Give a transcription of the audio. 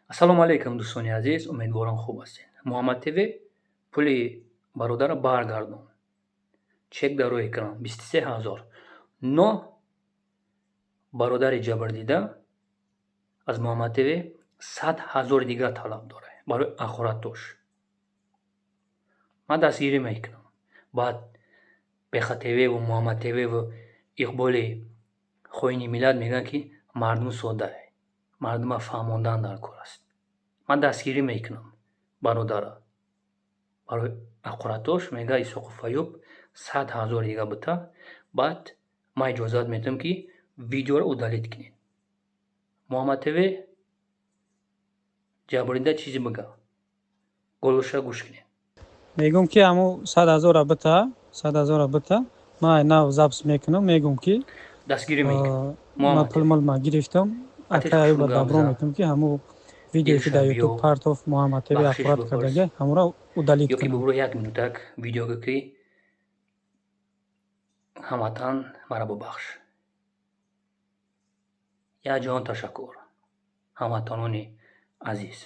Ассалому алайкум, дӯстони азиз, умедворам, хуб ҳастед. Муҳаммад ТВ пули бародарро баргардон. Чек дар рӯи экран, 23 000. Но бародари ҷабрдида аз Муҳаммад ТВ 100 000-и дигар талаб дорад барои ахоратош. Ман дастгирӣ мекунам. Баъд Беха ТВву Муҳаммад ТВву Иқболи хоини миллат мегӯянд, ки мардум соддае, мардума фаҳмондан дар кор аст. Ман дастгирӣ мекунам бародара барои ақуратош. Мега Исоқов Аюб 100 000-и дига бита, баъд ман иҷозат медиҳам, ки видеоро удалить кунед. Муҳаммад ТВ, ҷабрдида чизе бига, голос ша гӯш кунед. Мегӯм, ки ҳамун 100 000-а бита, 100 000-а бита, ман нав запись мекунам, мегӯм, ки Дастгирӣ мекунам. Ман пулмолма гирифтам, акай Аюба добро метам, ки ҳамун видеое, ки дар Ютуб партов, Муҳаммад ТВ ҳақорат кардага, ҳамонро удалить Ёки кунам. Бубро, як минутак видео ки ҳамватан, маро бубахш. Як ҷаҳон ташаккур, ҳамватанони азиз.